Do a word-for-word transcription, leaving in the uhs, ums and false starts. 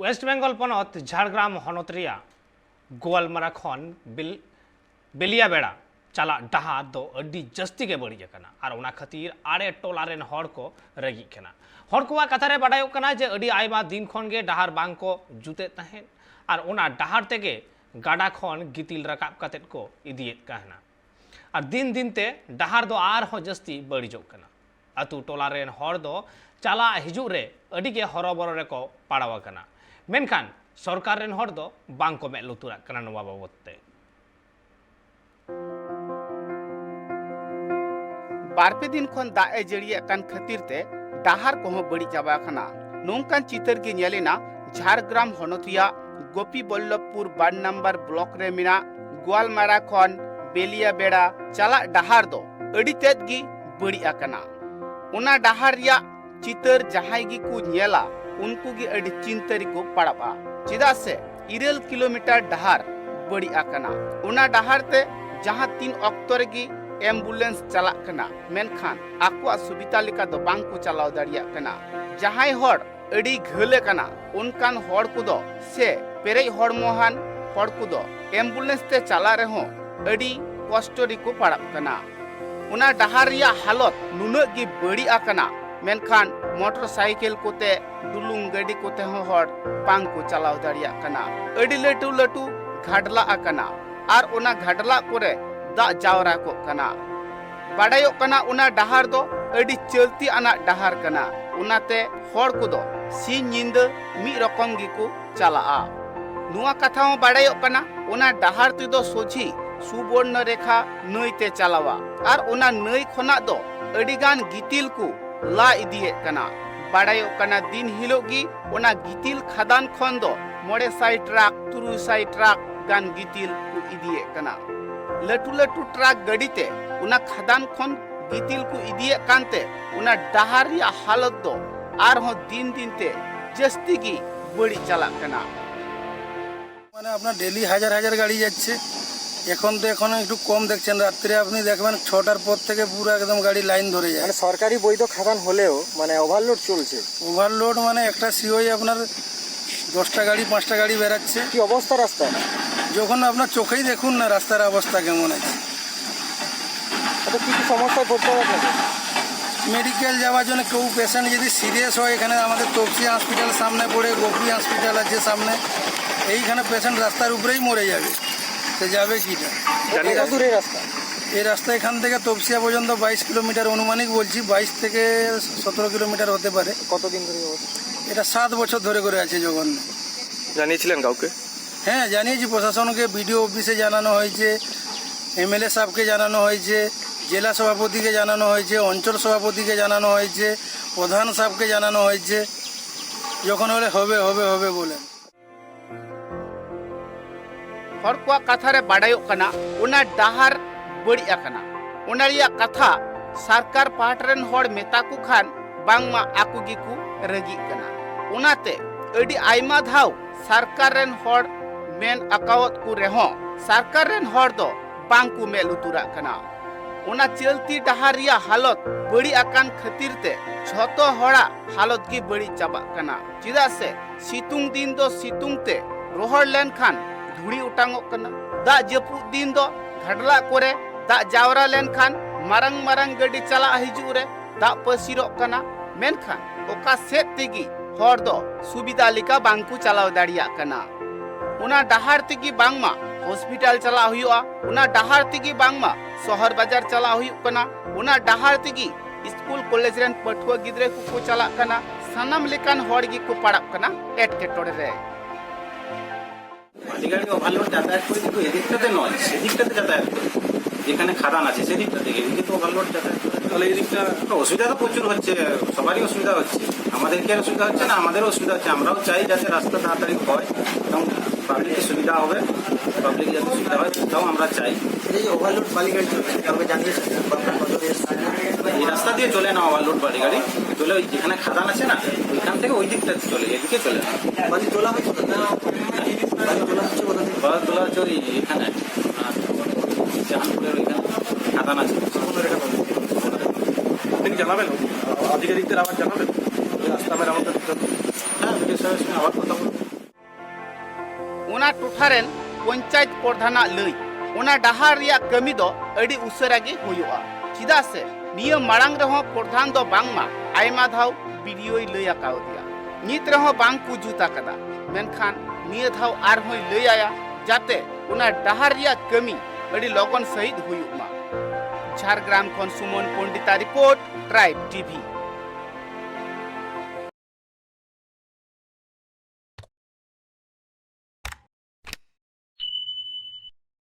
West Bengal ᱯᱚᱱᱚᱛ ᱡᱷᱟᱲᱜᱨᱟᱢ ᱦᱚᱱᱚᱛ ᱨᱮᱭᱟᱜ ᱜᱳᱣᱟᱞᱢᱟᱨᱟ ᱠᱷᱚᱱ ᱵᱤᱞ-, ᱵᱮᱞᱤᱭᱟᱵᱮᱲᱟ ᱪᱟᱞᱟᱜ ᱰᱟᱦᱟᱨ ᱫᱚ ᱟᱹᱰᱤ ᱡᱟᱹᱥᱛᱤ ᱜᱮ ᱵᱟᱹᱲᱤᱡ ᱟᱠᱟᱱᱟ ᱟᱨ ᱚᱱᱟ ᱠᱷᱟᱹᱛᱤᱨ ᱟᱲᱮ ᱴᱚᱞᱟ ᱨᱮᱱ ᱦᱚᱲ ᱠᱚ ᱨᱟᱹᱜᱤᱜ ᱠᱟᱱᱟ᱾ ᱦᱚᱲ ᱠᱚᱣᱟᱜ ᱠᱟᱛᱷᱟ ᱨᱮ ᱵᱟᱰᱟᱭᱚᱜ ᱠᱟᱱᱟ ᱡᱮ ᱟᱹᱰᱤ ᱟᱭᱢᱟ ᱫᱤᱱ ᱠᱷᱚᱱ ᱜᱮ ᱰᱟᱦᱟᱨ ᱵᱟᱝ ᱠᱚ ᱡᱩᱛᱮᱫ ᱛᱟᱦᱮᱸᱫ ᱟᱨ ᱚᱱᱟ ᱰᱟᱦᱟᱨ ᱛᱮᱜᱮ ᱜᱟᱰᱟ ᱠᱷᱚᱱ ᱜᱤᱛᱤᱞ ᱨᱟᱠᱟᱵ ᱠᱟᱛᱮᱫ ᱠᱚ ᱤᱫᱤᱭᱮᱫ ᱠᱟᱱᱟ᱾ ᱟᱨ ᱫᱤᱱ ᱫᱤᱱ ᱛᱮ ᱰᱟᱦᱟᱨ ᱫᱚ ᱟᱨᱦᱚᱸ ᱡᱟᱹᱥᱛᱤ ᱵᱟᱹᱲᱤᱡᱚᱜ ᱠᱟᱱᱟ᱾ ᱟᱛᱳ ᱴᱚᱞᱟ ᱨᱮᱱ ᱦᱚᱲ ᱫᱚ ᱪᱟᱞᱟᱜ ᱦᱤᱡᱩᱜ ᱨᱮ ᱟᱹᱰᱤ ᱜᱮ ᱦᱚᱨᱚᱵᱚᱨᱚ ᱨᱮᱠᱚ ᱯᱟᱲᱟᱣ ᱟᱠᱟᱱᱟ, ᱢᱮᱱᱠᱷᱟᱱ ᱥᱚᱨᱠᱟᱨ ᱨᱮᱱ ᱦᱚᱲ ᱫᱚ ᱵᱟᱝ ᱠᱚ ᱢᱮᱫ ᱞᱩᱛᱩᱨᱟᱜ ᱠᱟᱱᱟ ᱱᱚᱣᱟ ᱵᱟᱵᱚᱫ ᱛᱮ᱾ ᱵᱟᱨ ᱯᱮ ᱫᱤᱱ ᱠᱷᱚᱱ ᱫᱟᱜ ᱮ ᱡᱟᱹᱲᱤᱭᱮᱫ ᱠᱟᱱ ᱠᱷᱟᱹᱛᱤᱨ ᱛᱮ ᱰᱟᱦᱟᱨ ᱠᱚᱦᱚᱸ ᱵᱟᱹᱲᱤᱡ ᱪᱟᱵᱟ ᱟᱠᱟᱱᱟ᱾ ᱱᱚᱝᱠᱟᱱ ᱪᱤᱛᱟᱹᱨ ᱜᱮ ᱧᱮᱞ ᱮᱱᱟ ᱡᱷᱟᱲᱜᱨᱟᱢ ᱦᱚᱱᱚᱛ ᱨᱮᱭᱟᱜ ᱜᱳᱯᱤ ᱵᱚᱞᱞᱚᱵᱷᱯᱩᱨ ᱵᱟᱨ ᱱᱟᱢᱵᱟᱨ ᱵᱞᱚᱠ ᱨᱮ ᱢᱮᱱᱟᱜ ᱜᱳᱣᱟᱞᱢᱟᱨᱟ ᱠᱷᱚᱱ ᱵᱮᱞᱤᱭᱟ ᱵᱮᱲᱟ ᱪᱟᱞᱟᱜ ᱰᱟᱦᱟᱨ ᱫᱚ ᱟᱹᱰᱤ ᱛᱮᱫ ᱜᱮ ᱵᱟᱹᱲᱤᱡ ᱟᱠᱟᱱᱟ᱾ ᱚᱱᱟ ᱰᱟᱦᱟᱨ ᱨᱮᱭᱟᱜ ᱪᱤᱛᱟᱹᱨ ᱡᱟᱦᱟᱸᱭ ᱜᱮᱠᱚ ᱧᱮᱞᱟ, ᱩᱱᱠᱩ ᱜᱮ ᱟᱹᱰᱤ ᱪᱤᱱᱛᱟᱹ ᱨᱮᱠᱚ ᱯᱟᱲᱟᱜᱼᱟ᱾ ᱪᱮᱫᱟᱜ ᱥᱮ ᱤᱨᱟᱹᱞ ᱠᱤᱞᱳᱢᱤᱴᱟᱨ ᱰᱟᱦᱟᱨ ᱵᱟᱹᱲᱤᱡ ᱟᱠᱟᱱᱟ᱾ ᱚᱱᱟ ᱰᱟᱦᱟᱨ ᱛᱮ ᱡᱟᱦᱟᱸ ᱛᱤᱱ ᱚᱠᱛᱚ ᱨᱮᱜᱮ ᱮᱢᱵᱩᱞᱮᱱᱥ ᱪᱟᱞᱟᱜ ᱠᱟᱱᱟ, ᱢᱮᱱᱠᱷᱟᱱ ᱟᱠᱚᱣᱟᱜ ᱥᱩᱵᱤᱫᱷᱟ ᱞᱮᱠᱟ ᱫᱚ ᱵᱟᱝ ᱠᱚ ᱪᱟᱞᱟᱣ ᱫᱟᱲᱮᱭᱟᱜ ᱠᱟᱱᱟ᱾ ᱡᱟᱦᱟᱸᱭ ᱦᱚᱲ ᱟᱹᱰᱤ ᱜᱷᱟᱹᱞ ᱟᱠᱟᱱᱟ, ᱚᱱᱠᱟᱱ ᱦᱚᱲ ᱠᱚᱫᱚ ᱥᱮ ᱯᱮᱨᱮᱡ ᱦᱚᱲᱢᱚᱣᱟᱱ ᱦᱚᱲ ᱠᱚᱫᱚ ᱮᱢᱵᱩᱞᱮᱱᱥ ᱛᱮ ᱪᱟᱞᱟᱜ ᱨᱮᱦᱚᱸ ᱟᱹᱰᱤ ᱠᱚᱥᱴᱚ ᱨᱮᱠᱚ ᱯᱟᱲᱟᱜ ᱠᱟᱱᱟ᱾ ᱚᱱᱟ ᱰᱟᱦᱟᱨ ᱨᱮᱭᱟᱜ ᱦᱟᱞᱚᱛ ᱱᱩᱱᱟᱹᱜ ᱜᱮ ᱵᱟᱹᱲᱤᱡ ᱟᱠᱟᱱᱟ, ᱢᱮᱱᱠᱷᱟᱱ ᱢᱚᱴᱚᱨ ᱥᱟᱭᱠᱮᱞ ᱠᱚᱛᱮ, ᱰᱩᱞᱩᱝ ᱜᱟᱹᱰᱤ ᱠᱚᱛᱮ ᱦᱚᱸ ᱦᱚᱲ ᱵᱟᱝ ᱠᱚ ᱪᱟᱞᱟᱣ ᱫᱟᱲᱮᱭᱟᱜ ᱠᱟᱱᱟ᱾ ᱟᱹᱰᱤ ᱞᱟᱹᱴᱩ ᱞᱟᱹᱴᱩ ᱜᱷᱟᱰᱞᱟᱜ ᱟᱠᱟᱱᱟ ᱟᱨ ᱚᱱᱟ ᱜᱷᱟᱰᱞᱟᱜ ᱠᱚᱨᱮ ᱫᱟᱜ ᱡᱟᱣᱨᱟ ᱠᱚᱜ ᱠᱟᱱᱟ᱾ ᱵᱟᱰᱟᱭᱚᱜ ᱠᱟᱱᱟ, ᱚᱱᱟ ᱰᱟᱦᱟᱨ ᱫᱚ ᱟᱹᱰᱤ ᱪᱟᱹᱞᱛᱤ ᱟᱱᱟᱜ ᱰᱟᱦᱟᱨ ᱠᱟᱱᱟ, ᱚᱱᱟᱛᱮ ᱦᱚᱲ ᱠᱚᱫᱚ ᱥᱤᱧ ᱧᱤᱫᱟᱹ ᱢᱤᱫ ᱨᱚᱠᱚᱢ ᱜᱮᱠᱚ ᱪᱟᱞᱟᱜᱼᱟ᱾ ᱱᱚᱣᱟ ᱠᱟᱛᱷᱟ ᱦᱚᱸ ᱵᱟᱰᱟᱭᱚᱜ ᱠᱟᱱᱟ, ᱚᱱᱟ ᱰᱟᱦᱟᱨ ᱛᱮᱫᱚ ᱥᱚᱡᱷᱮ ᱥᱩᱵᱚᱨᱱᱚ ᱨᱮᱠᱷᱟ ᱱᱟᱹᱭ ᱛᱮ ᱪᱟᱞᱟᱣᱟ ᱟᱨ ᱚᱱᱟ ᱱᱟᱹᱭ ᱠᱷᱚᱱᱟᱜ ᱫᱚ ᱟᱹᱰᱤᱜᱟᱱ ᱜᱤᱛᱤᱞ ᱠᱚ ᱞᱟ ᱤᱫᱤᱭᱮᱫ ᱠᱟᱱᱟ᱾ ᱵᱟᱰᱟᱭᱚᱜ ᱠᱟᱱᱟ, ᱫᱤᱱ ᱦᱤᱞᱳᱜ ᱜᱮ ᱚᱱᱟ ᱜᱤᱛᱤᱞ ᱠᱷᱟᱫᱟᱱ ᱠᱷᱚᱱ ᱫᱚ ᱢᱚᱬᱮ ᱥᱟᱭ ᱴᱨᱟᱠ, ᱛᱩᱨᱩᱭ ᱥᱟᱭ ᱴᱨᱟᱠ ᱜᱟᱱ ᱜᱤᱛᱤᱞ ᱠᱚ ᱤᱫᱤᱭᱮᱫ ᱠᱟᱱᱟ᱾ ᱞᱟᱹᱴᱩ ᱞᱟᱹᱴᱩ ᱴᱨᱟᱠ ᱜᱟᱹᱰᱤ ᱛᱮ ᱚᱱᱟ ᱠᱷᱟᱫᱟᱱ ᱠᱷᱚᱱ ᱜᱤᱛᱤᱞ ᱠᱚ ᱤᱫᱤᱭᱮᱫ ᱠᱟᱱᱛᱮ ᱚᱱᱟ ᱰᱟᱦᱟᱨ ᱨᱮᱭᱟᱜ ᱦᱟᱞᱚᱛ ᱫᱚ ᱟᱨᱦᱚᱸ ᱫᱤᱱ ᱫᱤᱱ ᱛᱮ ᱡᱟᱹᱥᱛᱤ ᱜᱮ ᱵᱟᱹᱲᱤᱡ ᱪᱟᱞᱟᱜ ᱠᱟᱱᱟ᱾ মানে আপনার ডেলি হাজার হাজার গাড়ি যাচ্ছে। এখন তো এখন একটু কম দেখছেন, রাত্রে আপনি দেখবেন ছটার পর থেকে পুরো একদম গাড়ি লাইন ধরে যায়। মানে সরকারি বৈধ খাদান হলেও মানে ওভারলোড চলছে। ওভারলোড মানে একটা সিওই আপনার দশটা গাড়ি, পাঁচটা গাড়ি বেরাচ্ছে। কি অবস্থা রাস্তা? যখন আপনার চোখেই দেখুন না রাস্তার অবস্থা কেমন আছে। আচ্ছা, কি কি সমস্যায় পড়তে হবে আপনাদের? মেডিকেল যাওয়ার জন্য কেউ পেশেন্ট যদি সিরিয়াস হয়, এখানে আমাদের তপসিয়া হসপিটাল সামনে পড়ে, গোপী হসপিটাল আছে সামনে, এইখানে পেশেন্ট রাস্তার উপরেই মরে যাবে। তো যাবে কিটা? জানি কত না। দূরে রাস্তা? এই রাস্তা এখান থেকে তপসিয়া পর্যন্ত বাইশ কিলোমিটার, আনুমানিক বলছি, বাইশ থেকে সতেরো কিলোমিটার হতে পারে। কতদিন ধরে এই অবস্থা? এটা সাত বছর ধরে করে আছে জঘন্য। জানিয়েছিলেন কাউকে? হ্যাঁ, জানিয়েছি প্রশাসনকে, বিডিও অফিসে জানানো হয়েছে, এমএলএ সাহেবকে জানানো হয়েছে, জেলা সভাপতিকে জানানো হয়েছে, অঞ্চল সভাপতিকে জানানো হয়েছে, প্রধান সাহেবকে জানানো হয়েছে। যখন হলে হবে, হবে, হবে বলে। ᱦᱚᱲ ᱠᱚᱣᱟᱜ ᱠᱟᱛᱷᱟ ᱨᱮ ᱵᱟᱰᱟᱭᱚᱜ ᱠᱟᱱᱟ, ᱚᱱᱟ ᱰᱟᱦᱟᱨ ᱵᱟᱹᱲᱤᱡ ᱟᱠᱟᱱᱟ᱾ ᱚᱱᱟ ᱨᱮᱭᱟᱜ ᱠᱟᱛᱷᱟ ᱥᱚᱨᱠᱟᱨ ᱯᱟᱦᱴᱟ ᱨᱮᱱ ᱦᱚᱲ ᱢᱮᱛᱟ ᱠᱚ ᱠᱷᱟᱱ ᱵᱟᱝᱢᱟ ᱟᱠᱚ ᱜᱮᱠᱚ ᱨᱟᱹᱜᱤᱜ ᱠᱟᱱᱟ᱾ ᱚᱱᱟᱛᱮ ᱟᱹᱰᱤ ᱟᱭᱢᱟ ᱫᱷᱟᱣ ᱥᱚᱨᱠᱟᱨ ᱨᱮᱱ ᱦᱚᱲ ᱢᱮᱱ ᱟᱠᱟᱣᱟᱫ ᱠᱚ ᱨᱮᱦᱚᱸ ᱥᱚᱨᱠᱟᱨ ᱨᱮᱱ ᱦᱚᱲ ᱫᱚ ᱵᱟᱝ ᱠᱚ ᱢᱮᱫ ᱞᱩᱛᱩᱨᱟᱜ ᱠᱟᱱᱟ᱾ ᱚᱱᱟ ᱪᱟᱹᱞᱛᱤ ᱰᱟᱦᱟᱨ ᱨᱮᱭᱟᱜ ᱦᱟᱞᱚᱛ ᱵᱟᱹᱲᱤᱡ ᱟᱠᱟᱱ ᱠᱷᱟᱹᱛᱤᱨ ᱛᱮ ᱡᱷᱚᱛᱚ ᱦᱚᱲᱟᱜ ᱦᱟᱞᱚᱛ ᱜᱮ ᱵᱟᱹᱲᱤᱡ ᱪᱟᱵᱟᱜ ᱠᱟᱱᱟ᱾ ᱪᱮᱫᱟᱜ ᱥᱮ ᱥᱤᱛᱩᱝ ᱫᱤᱱ ᱫᱚ ᱥᱤᱛᱩᱝ ᱛᱮ ᱨᱚᱦᱚᱲ ᱞᱮᱱᱠᱷᱟᱱ ᱫᱷᱩᱲᱤ ᱚᱴᱟᱝᱚᱜ ᱠᱟᱱᱟ᱾ ᱫᱟᱜ ᱡᱟᱹᱯᱩᱫ ᱫᱤᱱ ᱫᱚ ᱜᱷᱟᱰᱞᱟᱜ ᱠᱚᱨᱮ ᱫᱟᱜ ᱡᱟᱣᱨᱟ ᱞᱮᱱᱠᱷᱟᱱ ᱢᱟᱨᱟᱝ ᱢᱟᱨᱟᱝ ᱜᱟᱹᱰᱤ ᱪᱟᱞᱟᱜ ᱦᱤᱡᱩᱜ ᱨᱮ ᱫᱟᱜ ᱯᱟᱹᱥᱤᱨᱚᱜ ᱠᱟᱱᱟ᱾ ᱢᱮᱱᱠᱷᱟᱱ ᱚᱠᱟ ᱥᱮᱫ ᱛᱮᱜᱮ ᱦᱚᱲ ᱫᱚ ᱥᱩᱵᱤᱫᱷᱟ ᱞᱮᱠᱟ ᱵᱟᱝ ᱠᱚ ᱪᱟᱞᱟᱣ ᱫᱟᱲᱮᱭᱟᱜ ᱠᱟᱱᱟ᱾ ᱚᱱᱟ ᱰᱟᱦᱟᱨ ᱛᱮᱜᱮ ᱵᱟᱝᱢᱟ ᱦᱚᱥᱯᱤᱴᱟᱞ ᱪᱟᱞᱟᱜ ᱦᱩᱭᱩᱜᱼᱟ, ᱚᱱᱟ ᱰᱟᱦᱟᱨ ᱛᱮᱜᱮ ᱵᱟᱝᱢᱟ ᱥᱚᱦᱚᱨ ᱵᱟᱡᱟᱨ ᱪᱟᱞᱟᱜ ᱦᱩᱭᱩᱜ ᱠᱟᱱᱟ, ᱚᱱᱟ ᱰᱟᱦᱟᱨ ᱛᱮᱜᱮ ᱥᱠᱩᱞ ᱠᱚᱞᱮᱡᱽ ᱨᱮᱱ ᱯᱟᱹᱴᱷᱩᱣᱟᱹ ᱜᱤᱫᱽᱨᱟᱹ ᱠᱚᱠᱚ ᱪᱟᱞᱟᱜ ᱠᱟᱱᱟ᱾ ᱥᱟᱱᱟᱢ ᱞᱮᱠᱟᱱ ᱦᱚᱲ ᱜᱮᱠᱚ ᱯᱟᱲᱟᱜ ᱠᱟᱱᱟ ᱮᱴᱠᱮᱴᱚᱬᱮ ᱨᱮ᱾ ᱢᱟᱹᱞᱤ ᱜᱟᱹᱰᱤ ᱳᱵᱷᱟᱨᱞᱳᱰ ᱡᱟᱛᱟᱭᱟᱛ ᱠᱚᱨᱮ ᱠᱤᱱᱛᱩ ᱮᱫᱤᱠ ᱠᱟᱛᱮ ᱱᱚᱭ, সেদিক থেকে যাতায়াত করে। যেখানে খাদান আছে সেদিকটা থেকে, এদিকে তো ওভারলোড যাতায়াত করে। তাহলে এদিকটা একটা অসুবিধা তো প্রচুর হচ্ছে, সবারই অসুবিধা হচ্ছে। আমাদের কি আর অসুবিধা হচ্ছে না? আমাদেরও অসুবিধা হচ্ছে। আমরাও চাই যাতে রাস্তা তাড়াতাড়ি হয় এবং পাবলিকের সুবিধা হবে, পাবলিক যাতে সুবিধা হয়, সেটাও আমরা চাই। এই যে ওভারলোড মালিক গাড়ি চলছে, কাউকে জানিয়েছেন? আপনার নজরে এসছে? এই রাস্তা দিয়ে চলে না ওভারলোড বালি গাড়ি, চলে ওই যেখানে খাদান আছে না, ওইখান থেকে ওই দিকটা চলে, এদিকে চলে না। বালি তোলা হচ্ছে কোথা থেকে? বালি তোলা হচ্ছে কোথা থেকে? বালি তোলা হচ্ছে ওই এখানে, আর জাহানপুরের ওইখানে খাদান আছে। আপনি কি জানাবেন? আধিকারিকদের আবার জানাবেন যে রাস্তা মেরামতের জন্য? হ্যাঁ, ভিডিও ᱚᱱᱟ ᱴᱚᱴᱷᱟ ᱨᱮᱱ ᱯᱚᱧᱪᱟᱭᱮᱛ ᱯᱨᱚᱫᱷᱟᱱᱟᱜ ᱞᱟᱹᱭ, ᱚᱱᱟ ᱰᱟᱦᱟᱨ ᱨᱮᱭᱟᱜ ᱠᱟᱹᱢᱤ ᱫᱚ ᱟᱹᱰᱤ ᱩᱥᱟᱹᱨᱟ ᱜᱮ ᱦᱩᱭᱩᱜᱼᱟ, ᱪᱮᱫᱟᱜ ᱥᱮ ᱱᱤᱭᱟᱹ ᱢᱟᱲᱟᱝ ᱨᱮᱦᱚᱸ ᱯᱨᱚᱫᱷᱟᱱ ᱫᱚ ᱵᱟᱝᱢᱟ ᱟᱭᱢᱟ ᱫᱷᱟᱣ ᱵᱤᱰᱤᱳᱭ ᱞᱟᱹᱭ ᱟᱠᱟᱣᱫᱮᱭᱟ, ᱱᱤᱛ ᱨᱮᱦᱚᱸ ᱵᱟᱝ ᱠᱚ ᱡᱩᱛ ᱟᱠᱟᱫᱟ᱾ ᱢᱮᱱᱠᱷᱟᱱ ᱱᱤᱭᱟᱹ ᱫᱷᱟᱣ ᱟᱨᱦᱚᱸᱭ ᱞᱟᱹᱭ ᱟᱭᱟ, ᱡᱟᱛᱮ ᱚᱱᱟ ᱰᱟᱦᱟᱨ ᱨᱮᱭᱟᱜ ᱠᱟᱹᱢᱤ ᱟᱹᱰᱤ ᱞᱚᱜᱚᱱ ᱥᱟᱹᱦᱤᱡ ᱦᱩᱭᱩᱜ ᱢᱟ᱾ ᱡᱷᱟᱲᱜᱨᱟᱢ ᱠᱷᱚᱱ ᱥᱩᱢᱚᱱ ᱯᱚᱱᱰᱤᱛᱟ ᱨᱤᱯᱳᱨᱴ, ᱴᱨᱟᱭᱤᱵᱽ ᱴᱤᱵᱷᱤ᱾